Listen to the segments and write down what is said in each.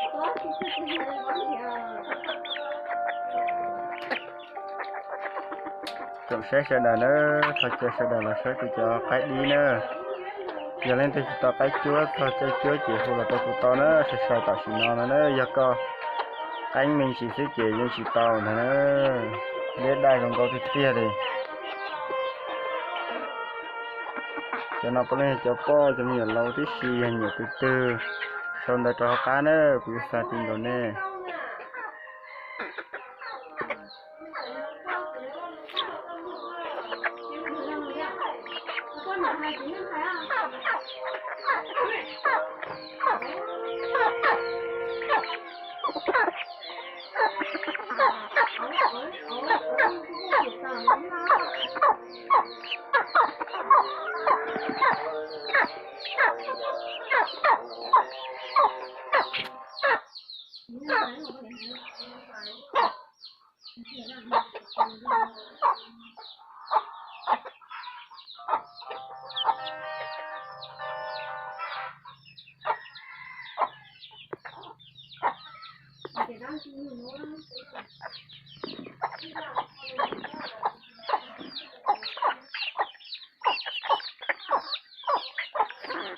Tsoom saib sawv daws na, thov caw sawv daws los saib kuv cov qaib dib na. Yog leej twg tsis tau qaib cuab txog caij cuab ces hu los rau kuv tau na, sai sai tam sim no no na. Yog koj qaib me ntsis xwb ces yeej tsis tau ntag na. Liab daj zoo nkauj tiag tiag li. Cov no puav leej yog cov poj cov me nyuam laus tib si, yog nyiam tus twg sau ntawv rau hauv qab na, kuv yuav xa tis nkaus nej.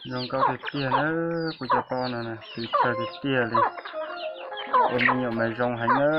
Zoo nkauj tiag tiag na, kuv cov poj no na, txawv tiag tiag li. Es me nyuam mas zoo heev na.